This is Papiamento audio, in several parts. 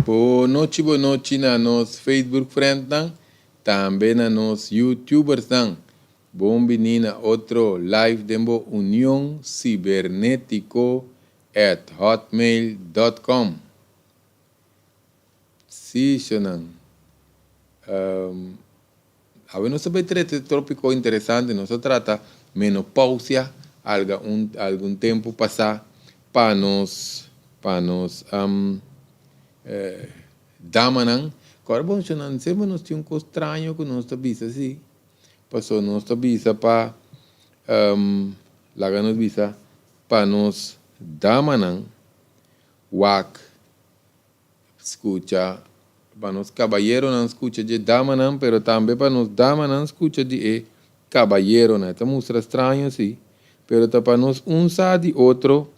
Bonochi bonochi na nos Facebook friendnan, tambe na nos YouTubersnan. Bon bini na otro live den bo Union Cibernetico at hotmail dot com. Sí, shonan. Um, awe nos ta bai trata tópiko interesante. Nos ta trata menopausia alga un, algun tempu pasá pa nos pa nos um, eh, damanan. Kòrda bon, shonan, semper nos tin un kos straño ku nos ta bisa sí. Paso nos ta bisa pa um, laga nos bisa pa nos damanan wak skucha, pa nos kabayeronan skucha dje damanan, pero tambe pa nos damanan skucha di e kabayeronan. E ta mustra straño si, pero ta pa nos un sa di otro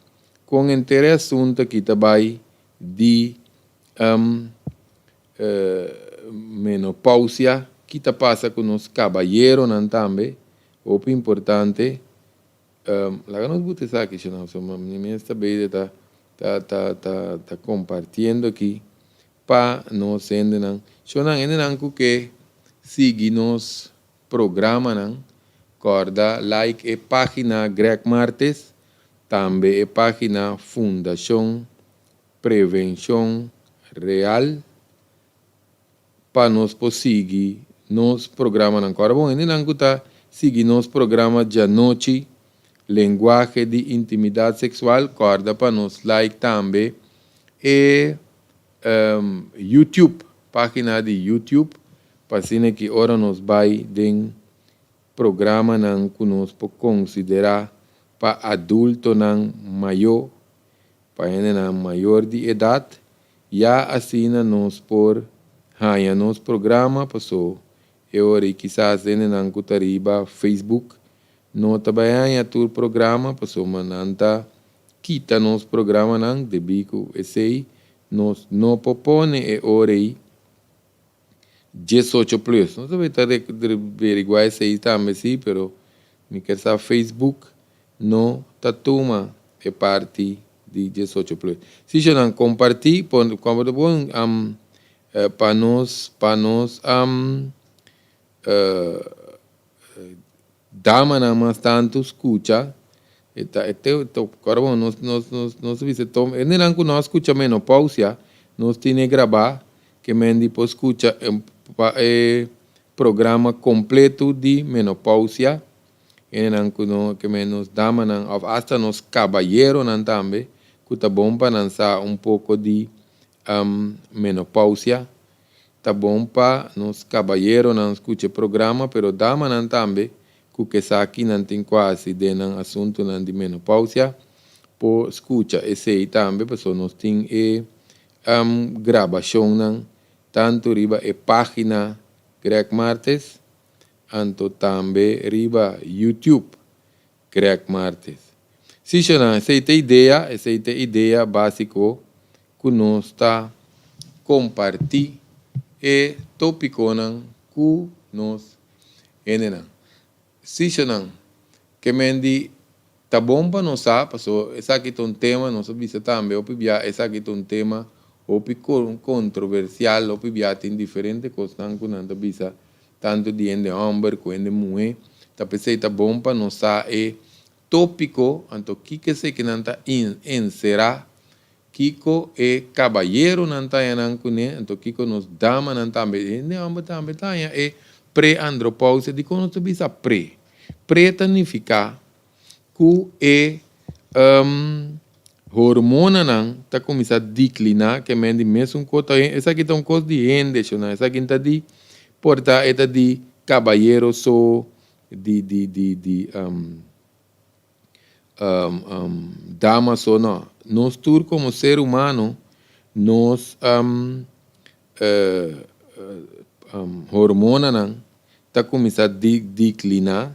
kon henter e asuntu aki ta bai di um, menopausia, ki ta pasa ku nos kabayeronan tambe, hopi importante. Laga nos buta esaki shona, pasobra mi mes ta bede ta ta ta ta ta kompartiendo aki pa nos hendenan. Shona, hendenan ku ke sigui nos programanan, kòrda like e página Greg Martes, tambe e página Fundashon Prevenshon Real pa nos por sigui nos programanan. Ku ora bon hendenan ku ta sigui nos programa djanochi Lenguahe di Intimidat Seksual kòrda pa nos like tambe e YouTube, página di YouTube pa asina ki ora nos bai den programanan ku nos por konsiderá pa adultonan mayó. Pa hendenan mayor di edat, ya asina nos por haña nos programa paso e ora i kisas hendenan ku ta riba Facebook no ta bai haña tur programa pasobra nan ta kita nos programanan debí ku esei nos no por pone e ora ei 18 plus. Nos ta bai ta averiguá esei tambe sí, pero mi ker sa Facebook no ta tuma e parti di 18 plus. Sí, shonan, kompartí, pon, kompartí bon um, pa nos, pa nos um, uh, damanan mas tantu skucha. E ta, e te, to, kòrda bon, nos, nos, nos, nos a bisa tom, hendenan ku no a skucha menopausia, nos tene grabá ke men di por skucha e, pa e programa kompletu di menopausia. Hendenan ku no, ke men nos damanan òf asta nos kabayeronan tambe, ku ta bon pa nan sa un poko di menopausia. Ta bon pa nos kabayeronan skucha e programa, pero damanan tambe ku ke sa ki nan tin ku hasi den nan asuntunan di menopausia por skucha esei tambe, pasobra nos tin e grabashonnan tantu riba e página Greg Martes anto tambe riba YouTube Greg Martes. Sí, shownan, esei ta idea, esei ta idea básiko ku nos ta kompartí e tópikonan ku nos hendenan. Sí, shownan, ke men di ta bon pa nos sa, pasobra esaki ta un tema, nos a bisa tambe hopi bia, esaki ta un tema hopi kontroversial, hopi bia tin diferente kosnan ku nan ta bisa tantu di hende hòmber ku hende muhé. Ta p'esei ta bon pa nos sa e tópiko, anto kiko esei ku nan ta enserá, kiko e kabayeronan ta haña nan kuné, anto kiko nos damanan tambe, hende hòmber tambe ta haña e pre-andropousia. Dikon nos ta bisa pre? Pre ta nifiká ku e hormonanan ta kuminsá dikliná, ke men di mesun kos ta esaki ta un kos di hende shona, esaki ta di por ta e ta di kabayero so, di di di di dama so no. Nos tur komo ser humano nos hormonanan ta kuminsá dikliná,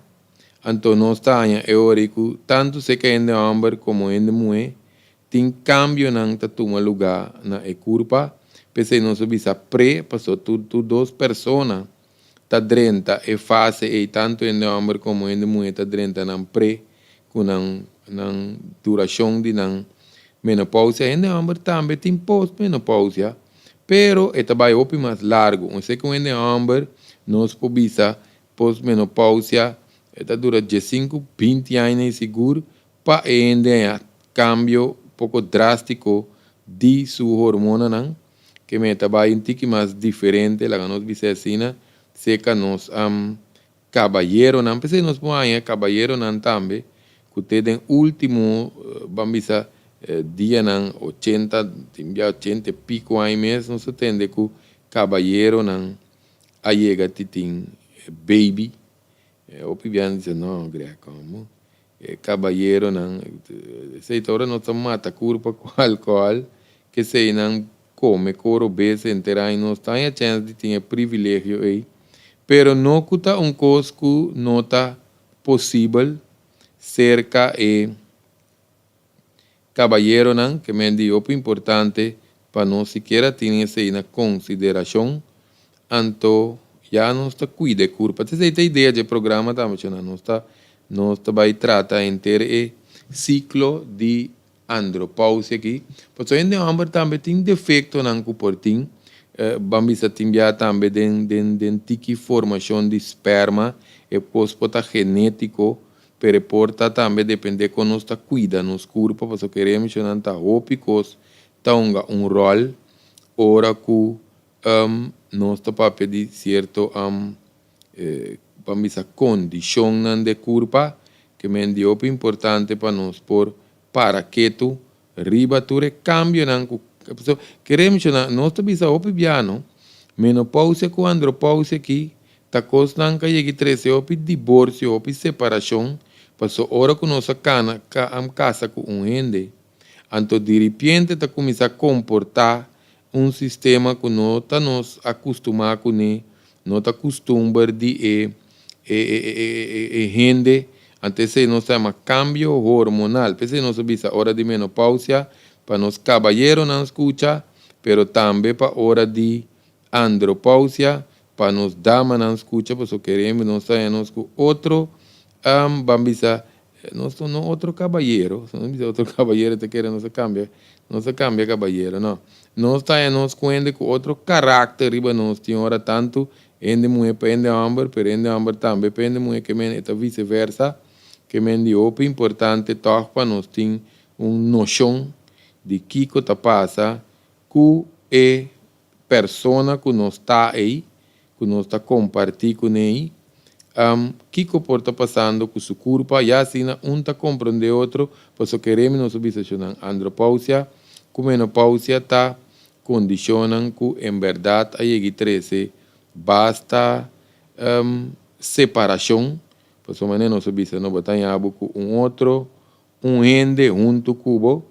anto nos ta haña e ora ku tantu seka hende hòmber komo hende muhé tin kambionan ta tuma lugá na e kurpa. P'esei nos a bisa pre, pasobra tur tur dos persona ta drenta e fase ei, tantu hende hòmber komo hende muhé ta drenta nan pre ku nan nan durashon di nan menopousia. Hende hòmber tambe tin postmenopousia. Pero e ta bai hopi mas largu. Un seki un hende hòmber nos por bisa postmenopausia e ta dura 15, 20 aña sigur pa e hende haña kambio poko drástiko di su hormonanan, ke men ta bai un tiki mas diferente, laga nos bisa asina, seka nos kabayeronan. P'esei nos por haña kabayeronan tambe ku te den último, ban bisa, dianan 80, tin bia 80 i piko aña mes nos a tende ku kabayeronan a yega di tin baby. Hopi bia nan bisa, "No, Greg, komo e kabayeronan?" Esei ta ora nos ta mata kurpa ku alkohòl, ke esei nan kome koro bes henter aña, nos ta haña chèns di tin e privilegio ei, pero no ku ta un kos ku no ta posibel serka e kabayeronan. Ke men di hopi importante pa nos sikiera tin esei na konsiderashon, anto ya nos ta kuida e kurpa. Esei ta idea dje programa tambe, chona. Nos ta bai trata henter e siklo di andropausia aki. Pasobra hende hòmber tambe tin defektonan ku por tin, ban bisa, tin bia tambe den tiki formashon di sperma, e kos por ta genétiko, pero e por ta tambe dependé kon nos ta kuida nos kurpa, pasobra kere menshoná ta hopi kos ta hunga un ròl ora ku nos ta papia di sierto ban bisa kondishonnan di kurpa, ke men di hopi importante pa nos por para ketu riba tur e kambionan ku kere menshoná. Nos ta bisa hopi bia, no, menopausia ku andropausia aki ta kosnan ku a yega trese hopi diborsio, hopi separashon, pasobra ora ku nos a kana kasa ku un hende, anto diripiente ta kuminsá komportá un sistema ku no ta nos akustumá kuné, no ta kustumber di e hende, anto esei nos ta yama kambio hormonal. P'esei nos a bisa ora di menopausia pa nos kabayeronan skucha, pero tambe pa ora di andropausia pa nos damanan skucha, pasobra keremos nos ta haña nos ku otro, ban bisa, nos no otro kabayero, si nos bisa otro kabayero ta kere nos a kambia kabayero, no. Nos ta haña nos ku hende ku otro karakter riba nos tin ora, tantu hende muhé pa hende hòmber, pero hende hòmber tambe pa hende muhé, ke men e ta viceversa. Ke men di hopi importante tòg pa nos tin un noshon di kiko ta pasa ku e persona ku nos ta ei, ku nos ta kompartí kuné, kiko por ta pasando ku su kurpa, ya asina un ta komprondé otro, pasobra keremi nos a bisa nan andropausia ku menopausia ta kondishonnan ku en bèrdat a yega trese basta separashon, pasobra manera nos a bisa, no, bo ta haña bo ku un otro un hende huntu ku bo,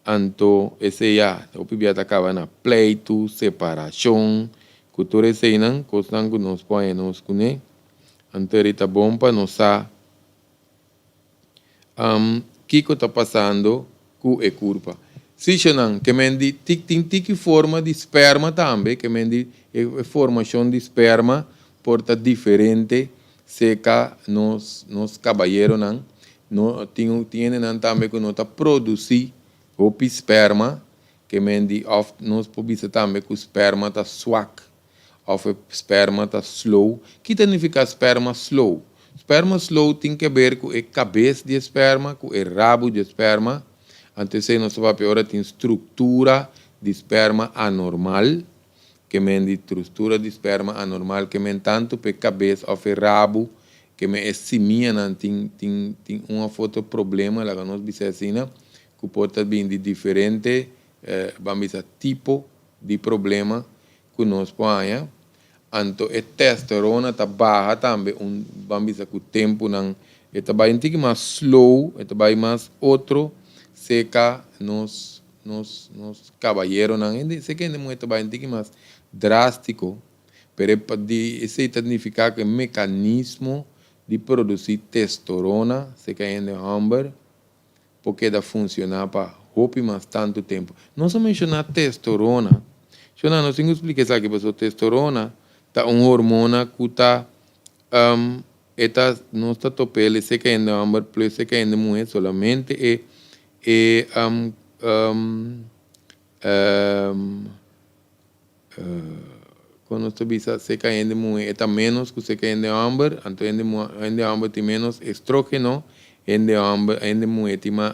anto esei ya hopi bia ta kaba na pleitu, separashon, ku tur eseinan, kosnan ku nos por haña nos kuné. Anto ta bon pa nos sa kiko ta pasando ku e kurpa. Si, nan, ke men di tin tiki forma di sperma tambe, ke men di e formashon di sperma por ta diferente seka nos kabayeronan. No tin hendenan tambe ku no ta produsí hopi sperma, ke men di òf nos por bisa tambe ku sperma ta swak òf e sperma ta slow. Kiko ta nifiká sperma slow? Sperma slow tin ke ber ku e kabes di sperma, ku e rabu di sperma. Anto esei nos ta papia ora tin struktura di sperma anormal, ke men di struktura di sperma anormal, ke men tantu pa e kabes òf e rabu, ke men e simianan tin un òf otro problema, laga nos bisa asina, ku por ta bin di diferente, ban bisa, tipo di problema ku nos por haña. Anto e testosterona ta baha tambe un, ban bisa, ku tempunan e ta bai un tiki mas slow, e ta bai mas otro seka nos kabayeronan. Seka hende muhé ta bai un tiki mas drástiko, pero di esei ta nifiká ku e mekanismo di produsí testosterona seka hende hòmber por keda funshoná pa hopi mas tantu tempu. Nos a menshoná testosterona. Shona, nos tin ku splika esaki, pasobra testosterona ta un hormona ku ta e ta nos ta top'é seka hende hòmber plus seka hende muhé, solamente e Kon nos ta bisa, serka hende muhé e ta ménos ku serka hende hòmber, anto hende hende hòmber tin ménos estrógeno, hende hòmber hende muhé tin mas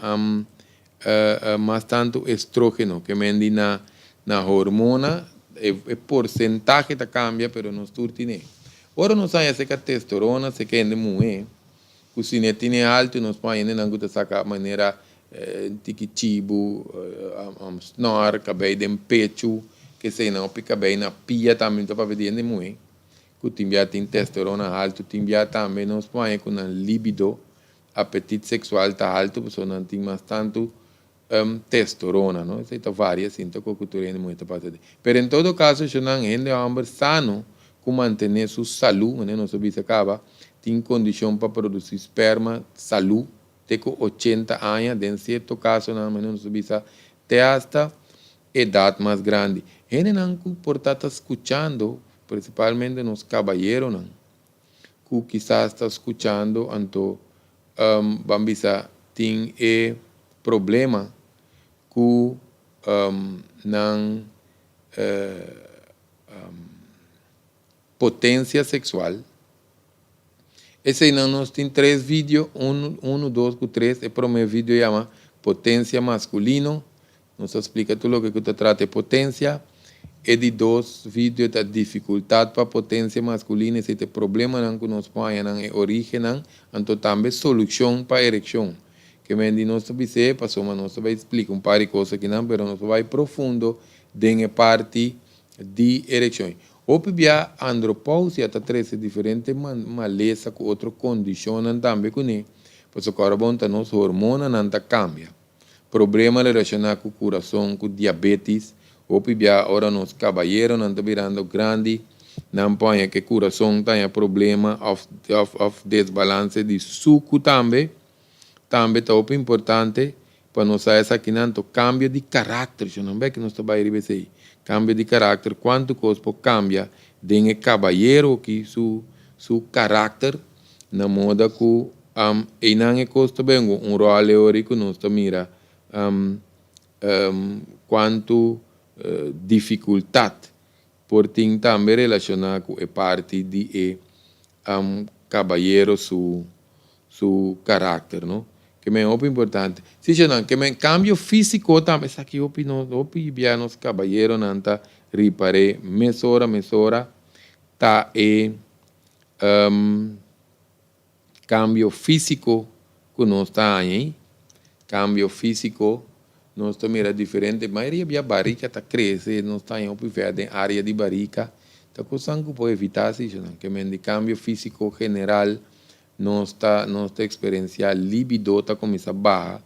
mas tantu estrógeno, ke men di na na hormona e e porsentahe ta kambia pero nos tur tine. Ora nos haña serka testosterona serka hende muhé, ku si ne tine altu nos por haña hendenan ku ta saka manera tiki chibu, snor, kabei den pechu, keseinan hopi kabei na pia tambe mi ta papia di hende muhé ku tin bia tin testosterona haltu, tin bia tambe nos por haña ku nan libido, apetit seksual ta haltu pasobra nan tin mas tantu testosterona, no? Esei ta varia sinta ku tur hende muhé ta pasa den. Pero en todo kaso eshonan hende hòmber sano ku mantené su salú, manera nos a bisa kaba, tin kondishon pa produsí sperma salú te ku 80 aña, den sierto kasonan manera nos a bisa te asta edat mas grandi. Hendenan ku por ta ta skuchando, prinsipalmente nos kabayeronan ku kisas ta skuchando anto ban bisa tin e problema ku nan potensia seksual. Eseinan nos tin tres video, unu, unu, dos ku tres. E promé video yama Potensia Maskulino. Nos ta splika tur loke ku ta trata e potensia. E di dos video ta Difikultat pa Potensia Maskulino, esei ta e problemanan ku nos por haña nan, e orígennan, anto tambe solushon pa erekshon. Ke men di nos ta bis'é pasobra nos ta bai splika un par di kos akinan, pero nos ta bai profundo den e parti di erekshon. Hopi bia andropousia ta trese diferente malesa ku otro kondishonnan tambe kuné, pasobra kòrda bon ta nos hormonanan ta kambia. Problema relashoná ku kurason, ku diabetis, hopi bia ora nos kabayeronan ta birando grandi, nan por haña ku e kurason ta haña problema òf òf desbalanse di suku tambe. Tambe ta hopi importante pa nos sa esakinan to kambio di karakter, sho nan bek nos ta bai riba esei, kambio di karakter, kuantu kos por kambia den e kabayero aki su su karakter na moda ku einan e kos ta bengu un ròl e ora ku nos ta mira kuantu difikultat por tin tambe relashoná ku e parti di e kabayero su su karakter, no. Ke men hopi importante. Si nan, ke men kambio físiko tambe, esaki hopi no, hopi bia nos kabayeronan ta ripar'é mesora mesora ta e kambio físiko ku nos ta haña ei. Kambio físiko, nos ta mira diferente, mayoria bia barika ta krese, nos ta haña hopi vèt den área di barika, ta kosnan ku por evitá si nan. Ke men di kambio físiko general nos ta nos ta eksperensiá libido ta kuminsá baha,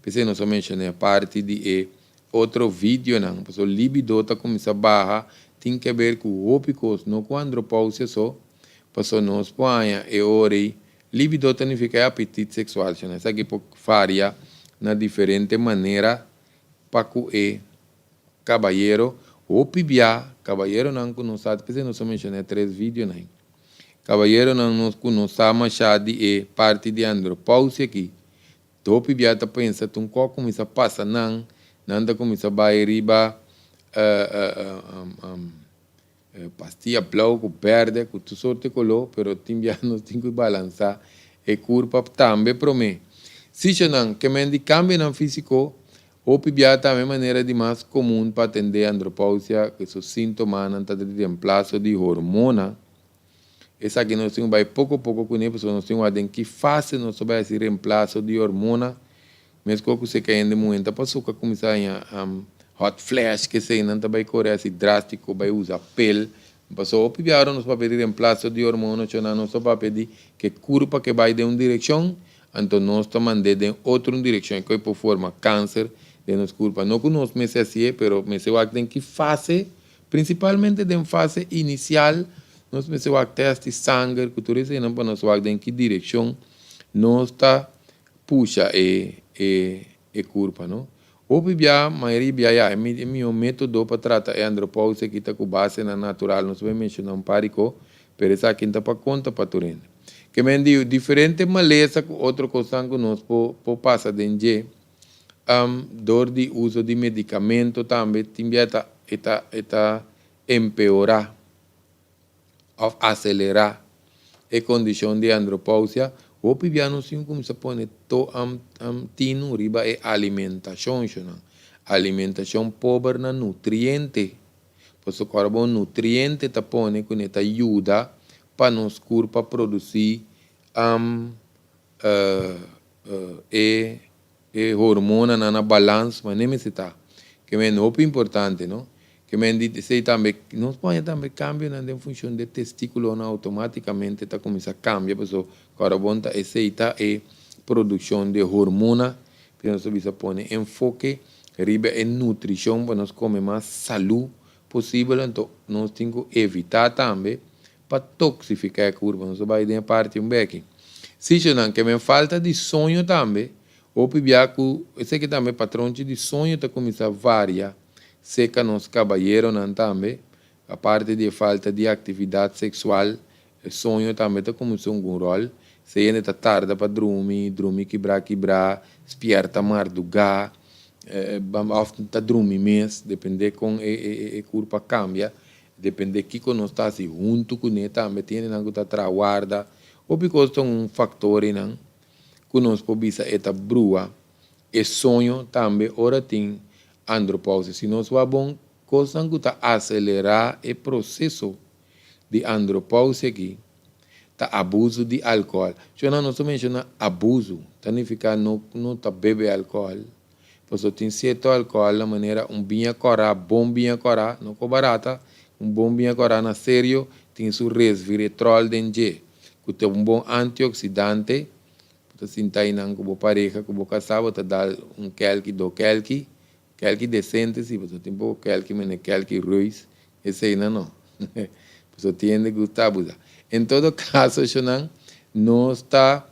p'esei nos a menshoná e parti di e otro videonan, pasobra libido ta kuminsá baha tin ke ber ku hopi kos, no ku andropousia so, pasobra nos por haña e ora ei, libido ta nifiká e apetit seksual, shina esaki por varia na diferente manera pa ku e kabayero, hopi bia kabayeronan ku nos sa, p'esei nos a menshoná e tres videonan ei. Kabayeronan nos ku no sa mashá di e parti di andropousia aki, hopi bia ta pensa ta un kò kuminsá pasa nan, nan ta kuminsá bai riba pastia blou ku bèrdè ku tur sorti koló, pero tin bia nos tin ku balansá e kurpa tambe promé. Sichonan, ke men di kambionan físiko, Hopi bia tambe e manera di mas komun pa atendé andropousia ku su síntomanan ta di remplaso di hormona. Esaki nos tin ku bai poko poko kuné pasobra nos tin wak den ki fase nos ta bai hasi remplaso di hormona. Meskos ku seka hende muhé ta pasobra kuminsá haña hot flash kesei nan ta bai kore hasi drástiko bai usa pel. Pasobra hopi bia ora nos papia di remplaso di hormona chona nos ta papia di ke kurpa ke bai den un direkshon. Anto nos ta mand'é den otro un direccion, e koe por forma cancer den nos curpa. No cu nos mester hacié, pero mester wak den ki fase, principalmente den fase inicial, nos mester wak test di sanger cu tur eseinan pa nos wak den ki direccion nos ta pusha e e e curpa, no. Hopi bia, mayoria bia ya, e e miho metodo pa trata e andropausia aki ta cu basenan natural, nos a menciona un par di co, pero esaki no ta pa conta pa tur hende. Ke men di diferente malesa ku otro kosnan ku nos por por pasa den dje, dor di uso di medikamento tambe tin bia ta e ta e ta. empeorá òf aselerá e kondishon di andropousia, hopi bia nos tin kuminsá pone to tinu riba e alimentashon shonnan. Alimentashon pober na nutriente. Pasobra ora bo nutriente ta pone ku ne ta yuda pa nos kurpa produsí e E hormonanan na balans manera mester ta. Ke men hopi importante no. Ke men di esei tambe nos por haña tambe kambionan den funshon di e testikulonan outomatikamente ta kuminsá kambia paso kòrda bon ta esei ta e produkshon di e hormona p'esei nos ta bisa pone enfoke riba e nutrishon pa nos kome mas salú posibel anto nos tin ku evitá tambe pa toksifiká e kurpa. Nos ta bai den e parti un beki. Sichonan ke men falta di soño tambe, hopi bia ku eseki tambe patronchi di soño ta kuminsá varia seka nos kabayeronan tambe. Aparte di e falta di aktividat seksual, e soño tambe ta kuminsá hunga un ròl. Si hende ta tarda pa drumi, drumi kibrá kibrá, spièrta mardugá, òf ta drumi mes, dependé kon e kurpa kambia. Depende kiko nos ta hasi huntu kuné tambe tin hendenan ku ta traha warda. Hopi kos ta un faktorinan ku nos por bisa e ta brua e soño tambe ora tin andropausia. Si nos wak bon kosnan ku ta aselerá e proseso di andropausia aki ta abuso di alkohòl. Shona nos ta menshoná abuso ta nifiká no no ta bebe alkohòl. Pasobra tin sierto alkohòl na manera un biña kòrá, bon biña kòrá, no ko barata, un bon biña kòrá na serio tin su resveratrol den dje, ku ta un bon antioksidante. Bo ta sinta einan ku bo pareha, ku bo kasá, bo ta dal un kèlki, do kèlki, kèlki desente si, pasobra tin poko kèlki mene kèlki reus, eseinan no. Pasobra tin hende gusta abusa. En todo kaso, shonnan, nos ta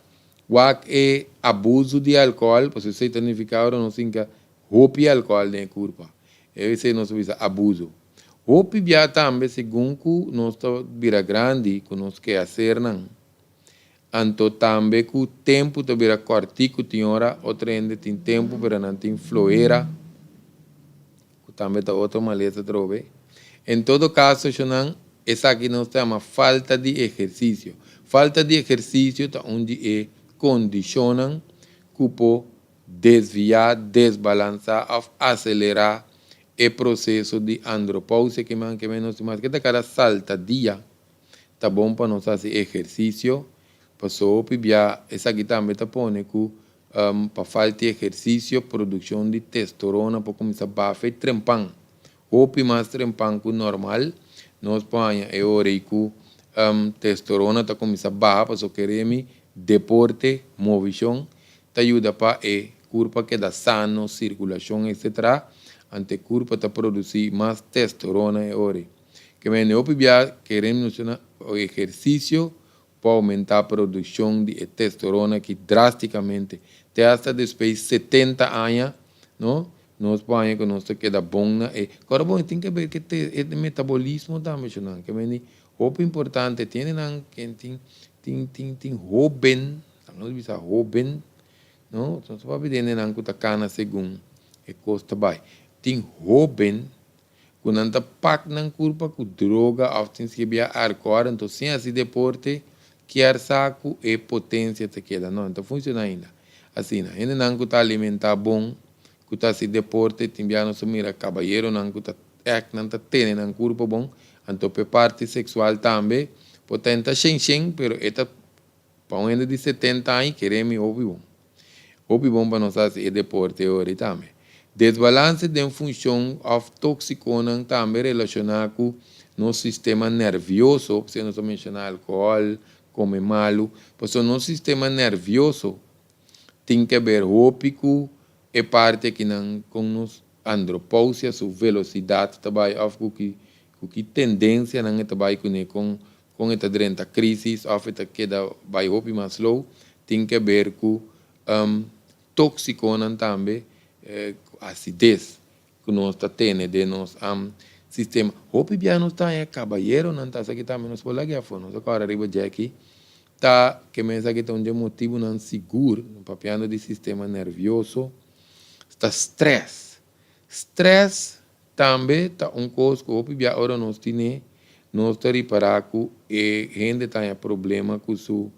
Wak e abuso di alcohol, pasobra esey ta nifica ora nos hinca hopi alcohol den e curpa. Esey nos ta bisa abuso. Hopi bia tambe segun cu nos ta bira grandi cu nos kehacernan, anto tambe cu tempo ta bira cortico tin ora otro hende tin tempo pero nan tin flohera cu tambe ta otro malesa atrobe. En todo caso shonnan esaki nos ta yama falta di ehercicio. Falta di ehercicio ta un di e condicionnan cu por desvia, desbalansa of acelera e proceso di andropausia ke man ke menos di mas ke ta cada salta dia ta bon pa nos haci ehercicio paso hopi bia esaki tambe ta pone cu Pa falta ehersisio, produkshon di testorona por kuminsá bafa e trempan. Hopi mas trempan ku normal. Nos por haña e ora ei ku testorona ta kuminsá baha pasobra keremi deporte, movishon, ta yuda pa e kurpa keda sano, sirkulashon etsetera. Anto e kurpa ta produsí mas testorona e ora ei. Ke mende hopi bia keremi nos na ehersisio por oumentá produkshon di e testorona aki drástikamente, te asta despues 70 aña, no, nos por haña ku nos ta keda bon na e. Kòrda bon, e tin ke ber ku e metabolismo tambe, shonnan, ke meni hopi importante, tin hendenan ken tin tin tin tin hóben, nos bisa hóben, no, nos ta papia di hendenan ku ta kana segun e kos ta bai, tin hóben Ku nan ta pak nan kurpa ku droga òf tin skibia alkohòl, anto sin hasi deporte kier sa ku e potensia ta keda. No, no ta funshoná ainda asina. Hendenan ku ta alimentá bon, ku ta hasi deporte, tin bia nos ta mira kabayeronan ku ta èk nan ta tene nan kurpa bon, anto p'e parti seksual tambe por ta e ta shen shen, pero e ta pa un hende di 70 aña kere mi hopi bon. Hopi bon pa nos hasi e deporte ori tambe. Desbalance den funcion of toxiconan tambe relaciona cu nos sistema nervioso, p'esei nos a menciona alcohol, come malu, pasobra nos sistema nervioso tin ke ber hopi cu e parti akinan con nos andropausia su velocidad ta bai of cu ki cu ki tendencianan e ta bai cune con Kon e ta drenta crisis of e ta keda bai hopi mas slow tin ke ber ku toxiconan tambe, acidez ku nos ta tene den nos sistema. Hopi bia nos ta haña kabayeronan ta esaki tambe nos por laga afó, nos a kòrda riba djeki ta ke men esaki ta un dje motibunan sigur, papiando di sistema nervioso, ta stress. Stress. Tambe ta un kos ku hopi bia ora nos tine, nos ta ripará ku e hende ta haña problema ku su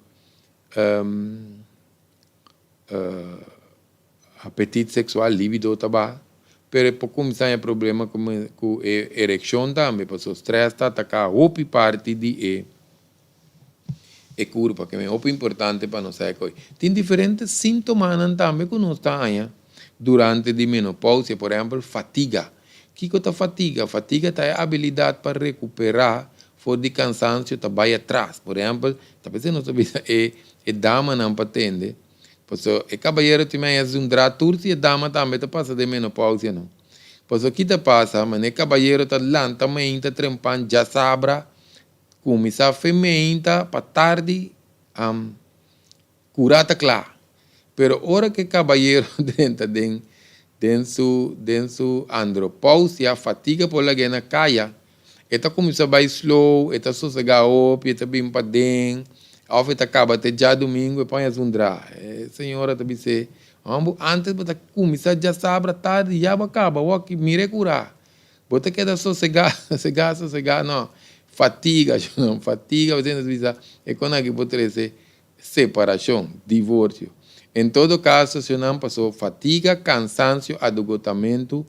apetit seksual, libido ta baha, pero e por kuminsá haña problema ku e erekshon tambe, pasobra strès ta ataká hopi parti di e e kurpa, ke men hopi importante pa nos sa e koi. Tin diferente síntomanan tambe ku nos ta haña durante di menopousia, por ehèmpel fatiga. Kiko ta fatiga? Fatiga ta e abilidat pa rekuperá for di kansansio ta bai atras. Por ehèmpel, ta p'esei nos ta bisa e e damanan pa tende, pasobra e kabayero tin mei a zundrá tur si e dama tambe ta pasa den menopousia no. Pasobra ki ta pasa? Manera e kabayero ta lanta mainta trempan djasabra Kuminsá fe meinta pa tardi am kura ta kla. Pero ora ku e kabayero drenta den den su den su andropousia, fatiga por lag'é na kaya, e ta kuminsá bai slow, e ta sosegá hopi, e ta bin paden, òf e ta kaba te djadumingu e paña zundrá. E señora ta bis'é, Hòmber, ántes bo ta kuminsá djasabra tardi ya bo a kaba, wòki mira e kurá. Bo ta keda sosegá, sosegá, sosegá, no. Fatiga, no, fatiga, bo ta bisa, e kon aki por trese separashon, divorsio. En todo kaso, shonnan, paso fatiga, kansansio, adogotamentu,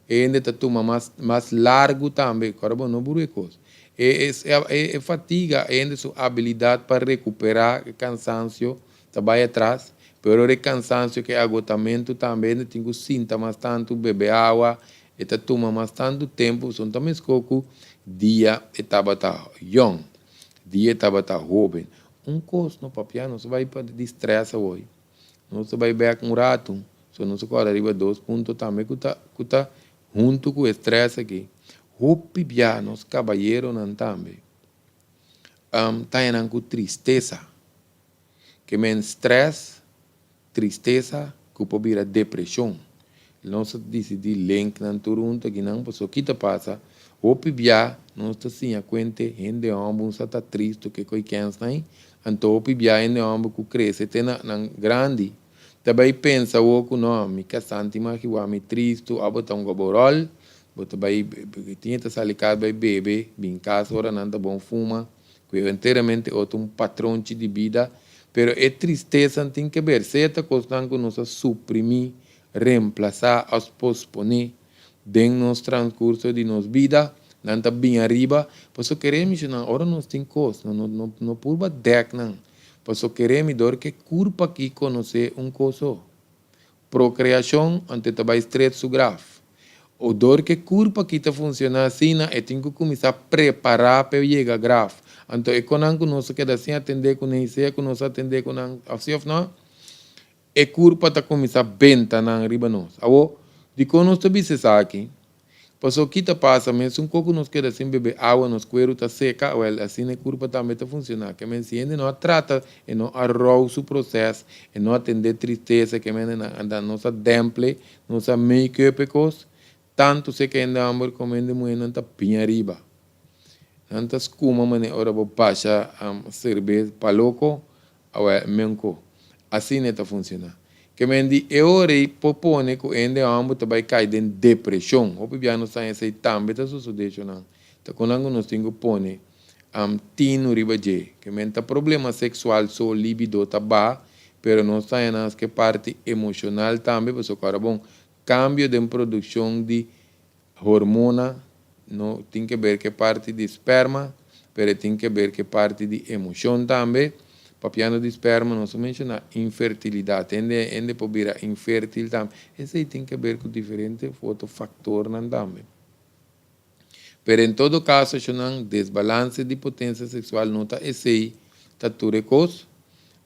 e hende ta tuma mas, mas largu tambe, kòrda bo no buru e kos. E, e, e fatiga, e hende su abilidat pa rekuperá e kansansio ta bai atras, pero ora e kansansio ku e agotamentu tambe, hende tin ku sinta mas tantu, bebe awa, E ta tuma mas tantu tempu pasobra no ta meskó ku dia e tabata yòn, dia e tabata hóben. Un kos no papia, nos a bai pa di strès awor, nos a bai bèk un ratu, so nos a kòrda riba dos punto tambe ku ta ku ta huntu ku e strès aki. Hopi bia nos kabayeronan tambe ta haña nan ku tristesa, ke men strès Tristesa ku por bira depreshon. Nos a disidí link nan tur huntu akinan pasobra ki ta pasa? Hopi bia nos ta siña kuente hende hòmber un sa ta tristu ke koi kèns nan ei. Anto hopi bia hende hòmber ku krese te na nan grandi ta bai pensa awor ku no mi kasá tin mag hiwa mi tristu òf bo ta un goboròl bo ta bai tin e ta sali kas bai bebe bin kas ora nan ta bon fuma. Ku e enteramente otro un patronchi di bida, pero e tristesan tin ke ber seta kosnan ku nos a suprimí, remplasá òf posponé den nos transkurso di nos bida, nan ta bin ariba. Pasobra kere mi nan, ora nos tin kos, no no no purba dèk nan, pasobra kere mi dor ke kurpa aki konosé un kos so. Prokreashon, anto e ta bai stret su graf. O dor ku e kurpa aki ta funshoná asina, e tin ku kuminsá prepará pa e yega graf. Anto e konan ku nos a keda sin atendé kuné i sea ku nos a atendé ku nan òf sí òf nò, e kurpa ta kuminsá benta nan riba nos. Awor, dikon nos ta bisa esaki? Pasobra ki ta pasa, mesun ku nos keda sin bebe awa, nos kueru ta seka, wèl, asina e kurpa tambe ta funshoná. Ke men si hende no a trata, e no a rou su proses, e no a tendé tristesa, ke men a anda nos a dèmple, nos a make-up e kos, tantu seka hende hòmber komo hende muhé nan ta piña riba. Nan ta skuma manera ora bo basha serbes pa loko, Awel, menko. Asina e ta funciona. Ke men di e ora ei por pone ku hende hòmber ta bai kai den depreshon. Hopi bia nos haña esei tambe ta sosodé shonnan. Ta kon nan ku nos tin ku pone tinu riba dje. Ke men ta problema seksual so libido ta baha, pero nos ta haña nan aske parti emoshonal tambe pasobra ku ora bon kambio den produkshon di Hormona no tin ke ber ke parti di sperma, pero e tin ke ber ke parti di emocion tambe. Papiando di sperma nos a menciona infertilidad. Hende hende por bira infertil tambe. Esey tin ke ber ku diferente otro factornan tambe. Pero en todo caso eshonan desbalance di potencia sexual no ta esey ta tur e cos.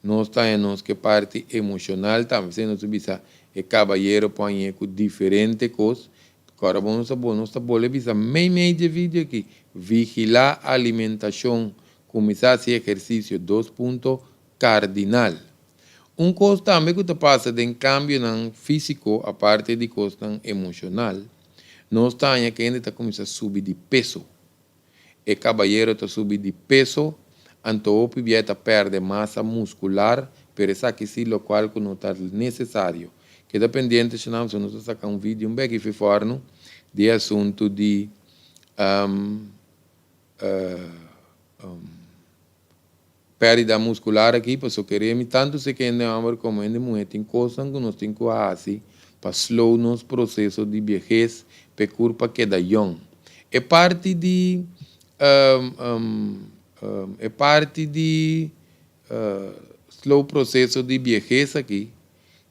Nos ta haña nos ke parti emocional tambe. P'esey nos ta bisa e cabayero por hañ'e ku diferente cos. Kòrda bo nos ta bo nos ta bolbe bisa mei mei dje video aki, vigilá alimentashon, kuminsá hasi ehersisio, dos punto kardinal. Un kos tambe ku ta pasa den kambionan físiko aparte di kosnan emoshonal, nos ta haña ku hende ta kuminsá subi di peso. E kabayero ta subi di peso, anto hopi bia e ta pèrdè masa muskular, pero esaki si lokual ku no ta nesesario. Keda pendiente Shanam, so nos ta saka un video un beki fi fòrnu. Di e asuntu di pèrdida muskular aki, pasobra kere mi tantu si ku hende hòmber komo hende muhé tin kosnan ku nos tin ku hasi pa slow nos proseso di biehes pa e kurpa keda yòn. E parti di e parti di slow proseso di biehes aki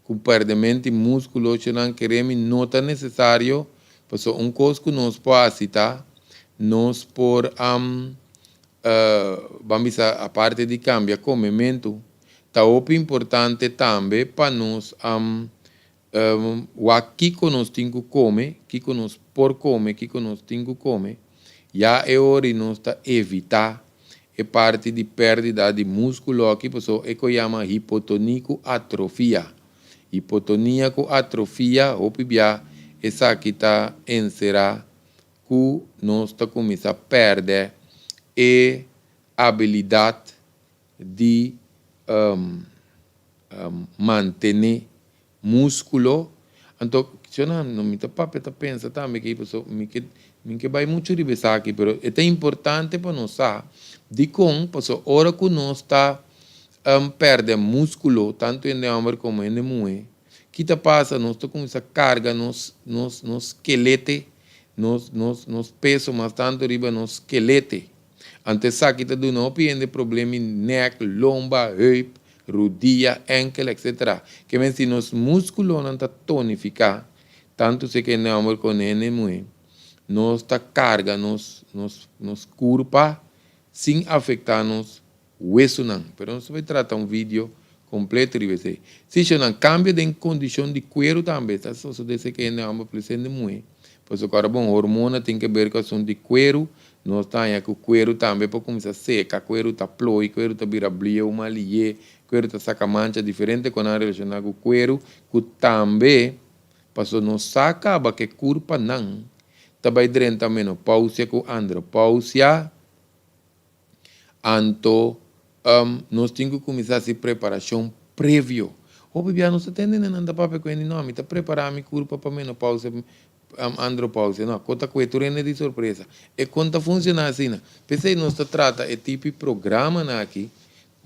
ku pèrdementi múskulo nan kere mi no ta nesesario, pasobra un kos ku nos por hasi ta nos por ban bisa aparte di kambia komementu ta hopi importante tambe pa nos wak kiko nos tin ku kome, kiko nos por kome, kiko nos tin ku kome, ya e ora nos ta evitá e parti di pèrdida di múskulo aki pasobra e ku yama hipotonia ku atrofia. Hipotonia ku atrofia hopi bia esaki ta enserá ku nos ta kuminsá pèrdè e abilidat di mantené múskulo. Anto, shonnan, no mi ta papia ta pensa tambe ki paso mi ke mi ke bai muchu riba esaki, pero e ta importante pa nos sa dikon paso ora ku nos ta pèrdè múskulo, tantu hende hòmber komo hende muhé, ki ta pasa? Nos ta kuminsá karga nos nos nos skelete, nos nos nos peso mas tantu riba nos skelete. Anto esaki ta duna hopi hende problema di nèk, lomba, heup, rudia, ènkel, etc. Ke men si nos múskulonan ta tonifiká, tantu si ke hende hòmber komo hende muhé, nos ta karga nos nos nos kurpa sin afektá nos wesunan. Pero nos ta bai trata un video kompleto riba esei. Si shownan kambio den kondishon di kueru tambe ta sosodé si ke hende hòmber plus hende muhé. Pasobra ku ora bon hormona tin ke ber ku asuntu di kueru, nos ta haña ku kueru tambe por kuminsá seka, kueru ta ploi, kueru ta bira blieu mal liyé, kueru ta saka mancha diferente ku nan relashoná ku kueru, ku tambe pasobra nos sa kaba ku e kurpanan ta bai drenta menopousia ku andropousia. Anto nos tin ku kuminsá hasi preparashon previo. Hopi bia nos ta tende nan ta papia ku hende, no, mi ta prepará mi kurpa pa menopausia, andropausia. No, kon ta kue tur hende di sorpresa. E kon ta funshoná asina. P'esei nos ta trata e tipo di programanan aki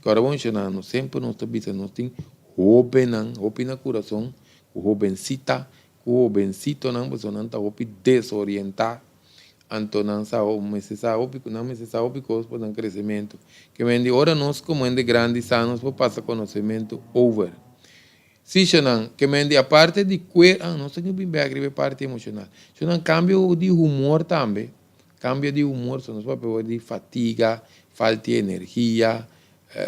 ku ora bo menshoná nos semper nos ta bisa nos tin hóbennan, hopi na kurason, ku hobensita, ku hobensitonan pasobra nan ta hopi desorientá. Anto nan sa mester sa hopi nan mester sa hopi kos pa nan kresementu. Ke men di ora nos komo hende grandi sa nos por pasa konosementu over. Si shonan, ke men di aparte di kuer ah nos ta bin bin bek riba e parti emoshonal. Shonan kambio di humor tambe, kambio di humor so nos papia ora di fatiga, falta di energia,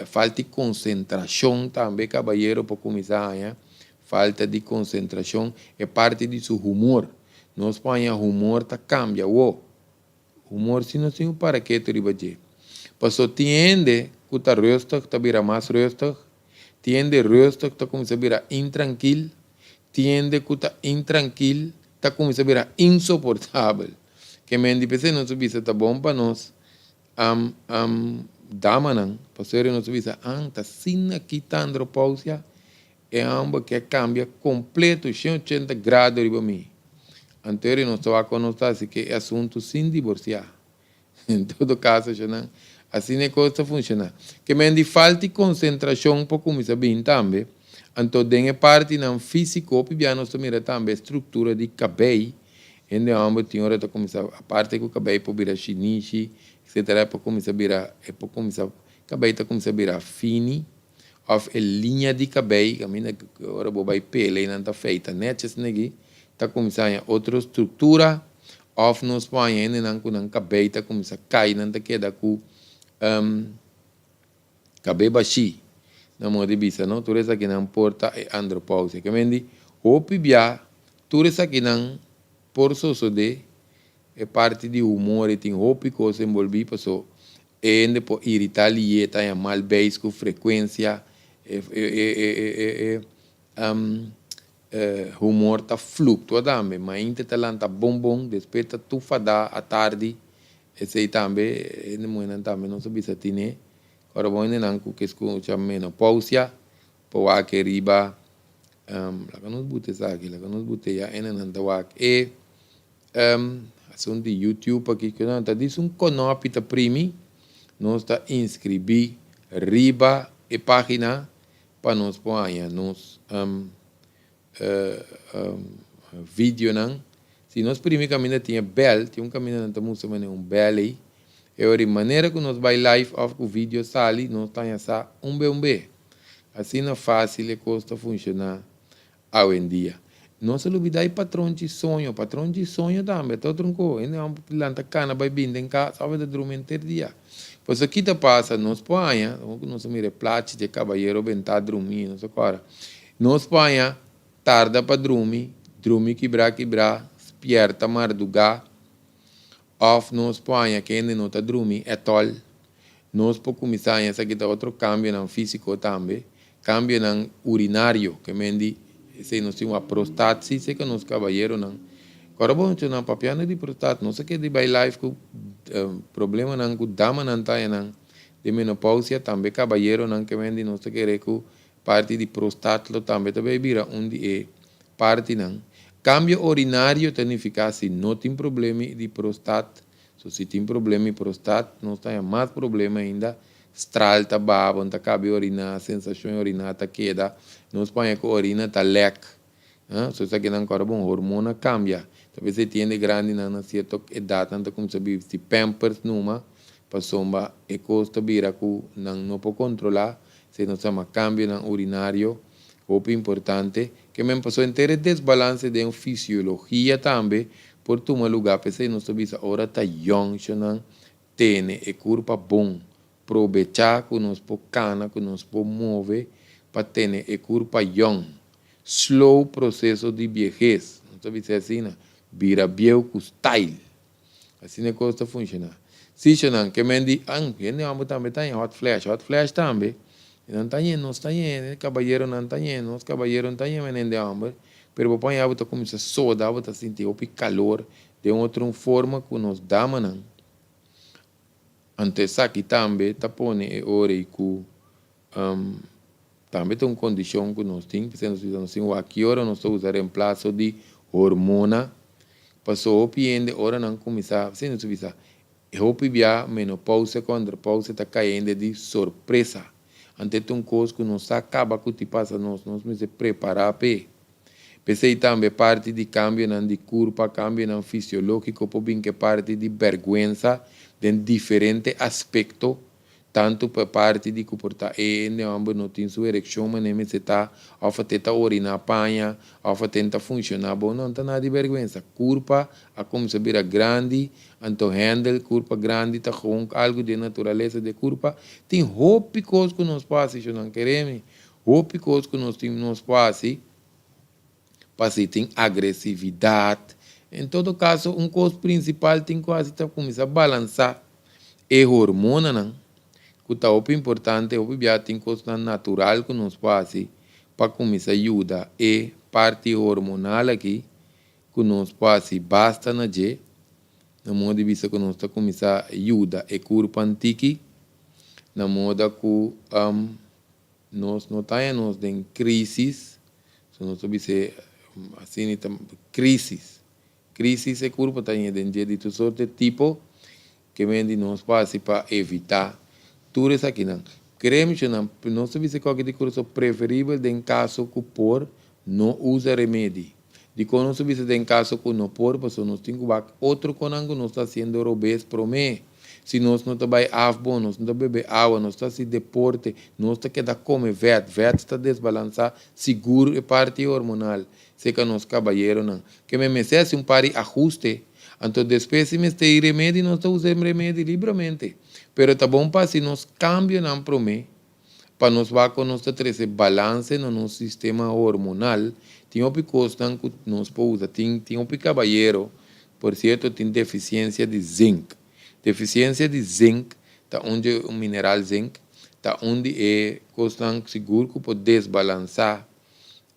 falta di konsentrashon tambe kabayero por kuminsá haña falta di konsentrashon e parti di su humor. Nos por haña humor ta kambia awo. Humor si nos tin un para ketu riba dje. Paso tin hende ku ta rustig ta bira mas rustig, tin hende rustig ta kuminsá bira intrankil, tin hende ku ta intrankil ta kuminsá bira insoportabel. Ke men di p'esei nos a bisa ta bon pa nos damanan, pasobra nos a bisa an ta asina ki ta andropausia. E hòmber ke kambia kompleto 180 grado riba mi. Anto nos ta wak kon nos ta hasi ke e asuntu sin diborsiá. En todo kaso shonnan, asina e kos ta funshoná. Ke men di falta di konsentrashon por kuminsá bin tambe. Anto den e partinan físiko hopi bia nos ta mira tambe e struktura di kabei. Hende hòmber tin ora ta kuminsá, aparte ku kabei por bira shinishi, etsetera, e por kuminsá bira, e por kuminsá, kabei ta kuminsá bira fini. Of e liña di kabei kaminda ora bo bai pela i nan ta feita netjes negi ta kuminsá haña otro struktura of nos por haña hendenan ku nan kabei ta kuminsá kai nan ta keda ku kabei bashí na modo di bisa no tur esakinan por ta e andropausia ke men di hopi bia tur esakinan por sosodé e parti di humor e tin hopi kos enbolbí paso E hende por iritá lié, ta haña mal beis ku frekuensia, e humor ta fluktua tambe. Mainta ta lanta bon bon, despues ta tur fadá atardi. Esei tambe hende muhénan tambe nos a bisa tine. Ora bo hendenan ku ke skucha menopousia por wak e riba, laga nos buta esaki, laga nos buta ya hendenan ta wak e. Asuntu di YouTube aki ku nan ta dis un konopi ta primi, nos ta inskribí riba e página pa nos por haña nos videonan. Si nos primi kaminda tin e bèl, tin un kaminda nan ta mustra manera un bèl ei, e ora di manera ku nos bai live òf ku video sali nos ta haña sa un be un be. Asina fásil e kos ta funshoná awendia. Nos a lubidá e patronchi soño. Patronchi soño tambe ta otro un ko. Hende amo lanta kana bai bin den kas òf e ta drumi henter dia. Pasobra ki ta pasa? Nos por haña, ku nos a mira e plachi di e kabayero bentá drumí, nos a kòrda. Nos por haña tarda pa drumi, drumi kibrá kibrá, spièrta mardugá, òf nos por haña ku hende no ta drumi ètòl. Nos por kuminsá haña esaki ta otro kambionan físiko tambe, kambionan urinario, ke men di esei nos tin wak prostat si seka nos kabayeronan. Kòrda bo nan papiando di prostat, nos a keda di bai live ku problemanan ku damanan ta haña nan den menopousia, tambe kabayeronan ke men di nos ta kere ku parti di prostat lo tambe ta bai bira un di e partinan. Kambio orinario ta nifiká si no tin problema di prostat. So si tin problema di prostat, nos ta haña mas problema ainda, stral ta baha, bo no ta kabi oriná, sensashon di oriná ta keda, nos por haña ku orina ta lèk. So esakinan kòrda bon, hormona kambia. Ta p'esei tin hende grandinan na sierto edatnan ta kuminsá bisti pampers numa, pasobra e kos ta bira ku nan no por kontrolá, esei nos ta yama kambionan urinario, hopi importante. Ke men pasobra henter e desbalanse den fisiologia tambe por tuma lugá. P'esei nos ta bisa ora ta yòn shonan tene e kurpa bon, probechá ku nos por kana, ku nos por move pa tene e kurpa yòn. Slow proseso di biehes, nos ta bisa asina, bira bieu ku style. Asina e kos ta funshoná. Sí, shonan, ke men di, an, hende hòmber tambe ta haña hot flash, hot flash tambe. Nan ta haña, nos ta haña, e kabayeronan ta haña, nos kabayeronan ta haña men hende hòmber. Pero bo por haña bo ta kuminsá soda, bo ta sinti hopi kalor den otro un forma ku nos damanan. Anto esaki tambe ta pone e ora ei ku tambe ta un kondishon ku nos tin, p'esei nos bisa nos tin wak ki ora nos ta usa remplaso di hormona, paso hopi hende ora nan kuminsá, p'esei nos ta bisa e hopi bia menopousia ku andropousia ta kai hende di sorpresa, anto e ta un kos ku nos sa kaba ku ti pasa nos, nos mester prepará p'e. P'esei tambe parti di kambionan di kurpa, kambionan fisiológiko por bin ku e parti di bèrgwensa den diferente aspekto, tantu pa e parti di ku por ta e hende hòmber no tin su erekshon manera mester ta, òf a te ta oriná paña, òf a te ta funshoná bon. No, no ta nada di bèrgwensa. Kurpa a kuminsá bira grandi, anto hèndel kurpa grandi ta gewoon algu di e naturalesa di e kurpa. Tin hopi kos ku nos por hasi, shonnan kere mi. Hopi kos ku nos tin nos por hasi pa si tin agresividat. En todo kaso un kos prinsipal tin ku hasi ta kuminsá balansá e hormonanan ku ta hopi importante. Hopi bia tin kosnan natural ku nos por hasi pa kuminsá yuda e parti hormonal aki ku nos por hasi basta na dje. Na moda di bisa ku nos ta kuminsá yuda e kurpa antiki na moda ku Nos no ta haña nos den crisis, so nos ta bisa asina ta crisis. Crisis e curpa ta haña den dje di tur sorte tipo ke men di nos por haci pa evita tur esakinan. Kremshonan, nos ta bisa koke di curason preferibel den caso cu por no usa remedi. Dikon nos ta bisa den kaso ku no por? Pasobra nos tin ku wak otro konan ku nos ta hasiendo robes promé. Si nos no ta bai af bon, nos no ta bebe awa, nos ta hasi deporte, nos ta keda kome vèt. Vèt ta desbalansá sigur e parti hormonal serka nos kabayeronan. Ke men mester hasi un par di ahuste. Anto despues si mester e remedi nos ta usa e remedi libramente. Pero ta bon pa hasi nos kambionan promé. Pa nos wak con nos ta trece balance na nos sistema hormonal, tin hopi cosnan cu nos por usa. Tin tin hopi cabayero, por cierto, tin deficiencia di zinc. Deficiencia di zinc ta un dje un mineral zinc, ta un di e cosnan sigur cu por desbalansa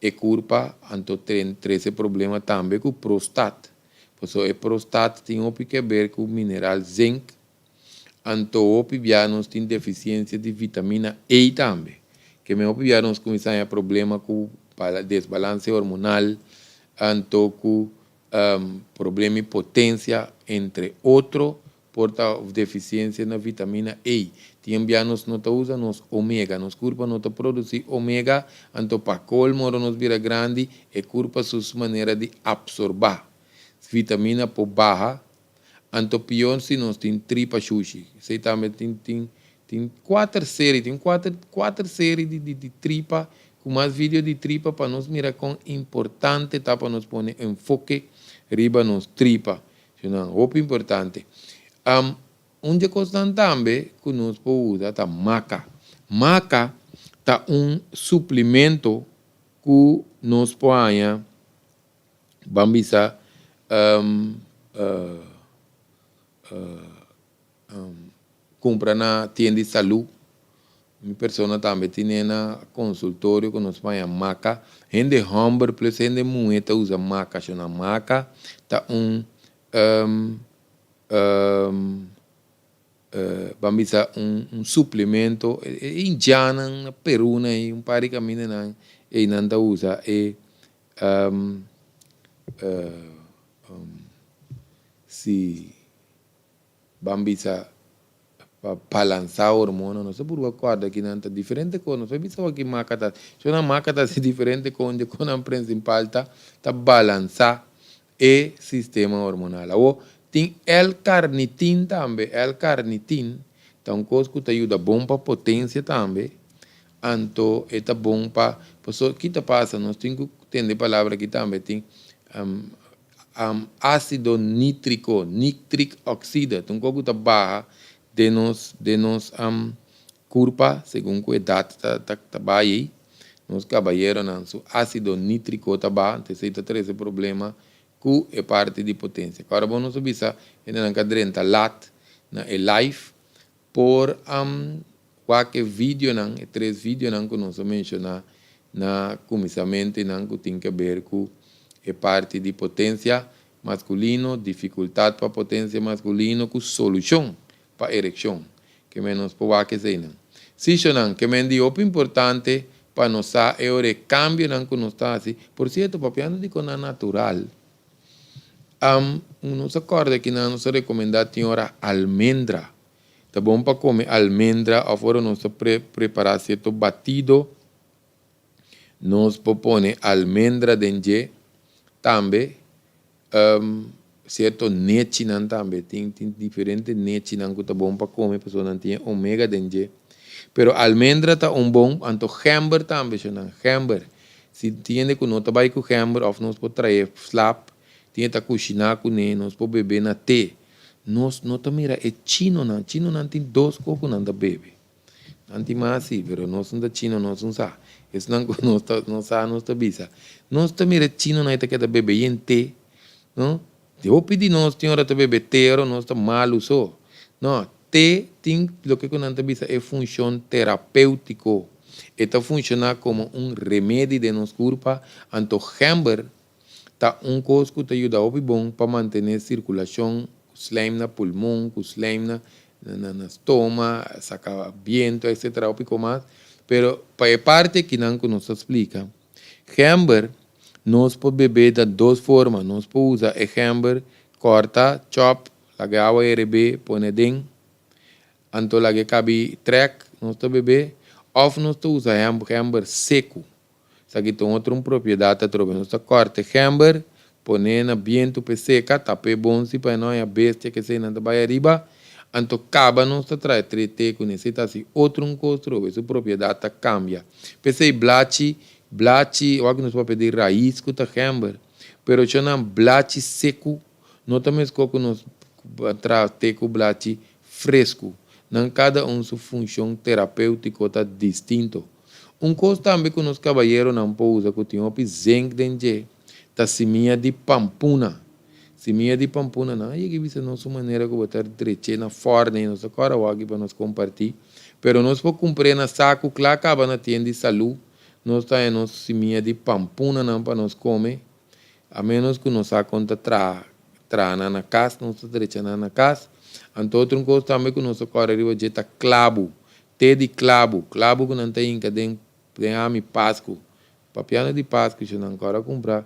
e curpa, anto trece problema tambe cu prostat. Pasobra e prostat tin hopi ke ber cu mineral zinc. Anto hopi bia nos tin defisiensia di vitamina E tambe. Ke men hopi bia nos kuminsá haña problema ku desbalanse hormonal, anto ku Problema di potencia, entre otro, por ta deficiencia na vitamina E. Tin bia nos no ta usa nos omega, nos curpa no ta produci omega, anto pa colmo ora nos bira grandi e curpa su manera di absorba vitamina por baha, anto pior si nos tin tripa shushi. Esey tambe tin cuater serie, tin cuater serie di tripa, cu mas video di tripa pa nos mira con importante ta pa nos pone enfoke riba nos tripa. Nan hopi importante. Un di cosnan tambe cu nos por usa ta maca. Maca ta un suplemento cu nos por haña, ban bisa, cumpra na tienda di salud. Mi persona tambe tin na consultorio cu nos por haña maca. Hende homber plus hende muhe ta usa maca. Shona maca ta un, ban bisa, un suplemento. E indiannan na Peru na un par di camindanan einan ta usa e si, ban bisa, pa balansa hormona. Nos ta purba corda ki nan ta diferente cos. Nos por bisa awor ki maca ta. Shona maca ta haci diferente con di con nan principal ta balansa e sistema hormonal. Awor tin L-carnitin tambe. L-carnitin ta un cos cu ta yuda bon pa potencia tambe. Anto e ta bon pa pasobra ki ta pasa? Nos tin cu tende palabra aki tambe. Tin acido nitrico, nitric oxide, ta un cos cu ta baha den nos curpa segun cu edad ta bay. Nos caballeronan su acido nitrico ta baha, anto esey ta trece problema cu e parti di potencia. Awor bon, nos a bisa hendenan cu a drenta laat na e live por wak e videonan, e tres videonan cu nos a menciona na cuminsamentonan cu tin cu ber cu e parti di potencia masculino, dificultad pa potencia masculino cu solucion pa ereccion. Kemen nos por wak eseynan. Si, shonan, kemen di hopi importante pa nos sa e ora e cambionan cu nos ta haci. Por cierto, papiando di cosnan natural, nos a corda cu nos a recomenda tin ora almendra. Ta bon pa come almendra of ora nos ta prepara cierto batido, nos por pone almendra den dje tambe, cierto nechinan tambe, tin diferente nechinan cu ta bon pa come pasobra nan tin omega den dje. Pero almendra ta un bon, anto gember tambe, shonan, gember. Si tin hende cu no ta bay cu gember of nos por trae slap, tin ta cushina cune, nos por bebe na te. Nos no ta mira e chinonan, chinonan tin dos cos cu nan ta bebe. Nan tin mas si, pero nos no ta chino, nos no sa. Esnan cu nos ta nos sa nos ta bisa. Nos ta mira chinonan e ta keda bebe yen te, no? Hopi di nos tin ora ta bebe te ora nos ta malu so. No, te tin loke cu nan ta bisa e funcion terapeutico. E ta funciona como un remedi den nos curpa, anto gember ta un cos cu ta yuda hopi bon pa mantene circulacion, slijm na pulmon, cu slijm na stoma, saca biento, etc. Hopi cos mas. Pero pa e parti akinan cu nos ta splica, gember nos por bebe na dos forma. Nos por usa e gember corta, chop, laga awa herebe, pone den, anto laga cabi trek, nos ta bebe, of nos ta usa gember seco. Esaki ta un otro propiedad atrobe. Nos ta corta gember, pone na biento pa e seca, tapa e bon si pa e no haya bestia cu esey nan ta bay ariba, anto caba nos ta trae te cune. Esey ta haci otro un cos atrobe, su propiedad ta cambia. P'esey blachi, blachi, wak nos papia di rais cu ta gember, pero nan blachi seco no ta mesco cu nos traha te cu blachi fresco. Nan cada un su funcion terapeutico ta distinto. Un cos tambe cu nos caballeronan por usa cu tin hopi zinc den dje, ta simia di pampuna. Simia di pampuna nan a yega bisa nos un manera cu bo ta dreche na forno y nos ta cora awor aki pa nos comparti. Pero nos por cumpre na saco cla caba na tienda di salud, nos ta haña nos simia di pampunanan pa nos come, a menos cu nos sa con ta traha, traha nan na cas, nos ta drecha nan na cas. Anto otro un cos tambe cu nos ta cora riba dje ta clabu, te di clabu, clabu cu nan ta hinca den ami Pascu. Papiando di Pascu, si nan cora cumpra.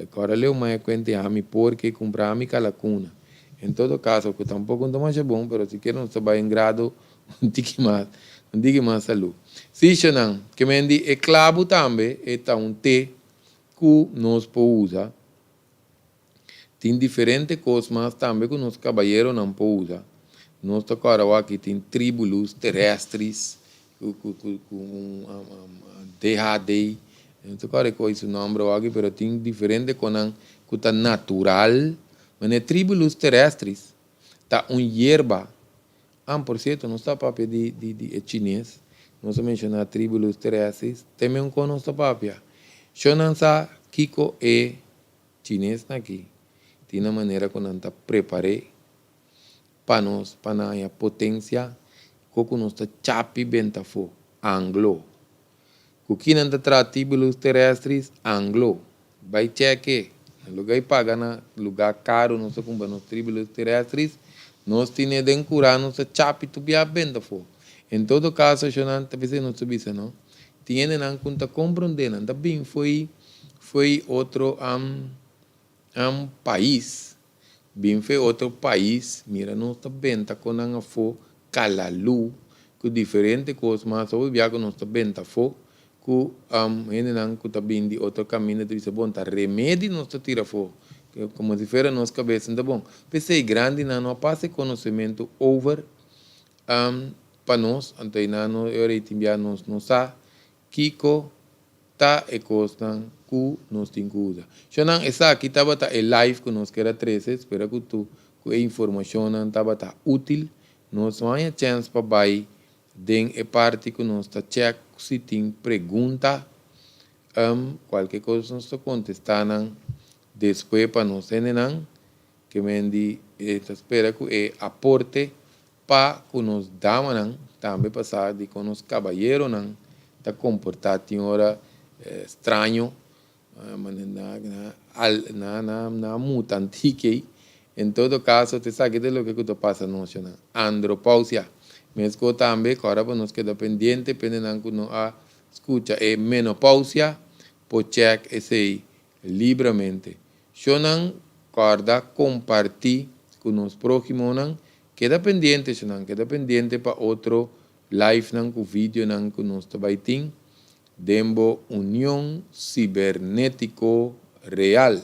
Kòrda leu mai a kuente ami porke kumpra ami kalakuna. En todo kaso ku tampoko no ta masha bon pero sikiera nos ta bai un grado un tiki mas un tiki mas salú. Si shonan, ke men di e klabu tambe e ta un te ku nos por usa. Tin diferente kos mas tambe ku nos kabayeronan por usa. Nos ta kòrda awor aki tin tribulus terrestris ku ku ku ku un DHD, no ta kòrda kua su nòmber awor aki pero tin diferente konan ku ta natural. Manera tribulus terrestris ta un yerba. Ah, por cierto, nos ta papia di di di e chines, nos a menciona Tribulus terrestris, te men con nos ta papia. Shonan sa kico e chinesnan aki tin na manera cu nan ta prepare pa nos pa nan haña potencia co cu nos ta chapi benta afo, anglo. Ku ki nan ta traha tibulus terrestris? Anglo. Bai cheke. Na luga i paga na luga karu nos ta kumpra nos tribulus terrestris, nos tine den kura nos ta chapi tur bia benta afo. En todo kaso ashonan ta bisa nos ta bisa no. Tin hendenan ku ta komprondé nan ta bin fo'i fo'i otro pais. Bin fe otro pais, mira nos ta benta con nan afo calalu cu diferente cos mas hopi bia cu nos ta benta afo cu hendenan cu ta bin di otro caminda ta bisa bon ta remedi nos ta tira afo como si fuera nos cabeza no ta bon. P'esey grandinan no a pasa e conocemento over pa nos anto eynan no e ora ey tin bia nos no sa Kiko ta e kosnan ku nos tin ku usa? Shonnan, esaki tabata e live ku nos ker a trese. Spera ku tu ku e informashonnan tabata útil. Nos no haña chèns pa bai den e parti ku nos ta chèk si tin pregunta. Kualke kos nos ta kontestá nan despues pa nos hendenan. Ke men di e ta spera ku e aporte Pa ku nos damanan tambe pa sa di kon nos kabayeronan ta komportá tin ora straño na na muta antikei. En todo kaso ta esaki ta loke ku ta pasa nos shonnan. Andropausia. Meskos tambe kòrda pa nos keda pendiente pendenan ku no a skucha e menopausia por chèk esei Libramente. Shonnan kòrda kompartí ku nos próhimonan. Keda pendiente shonnan, keda pendiente pa otro livenan ku videonan ku nos ta bai tin den bo Union Sibernétiko Real.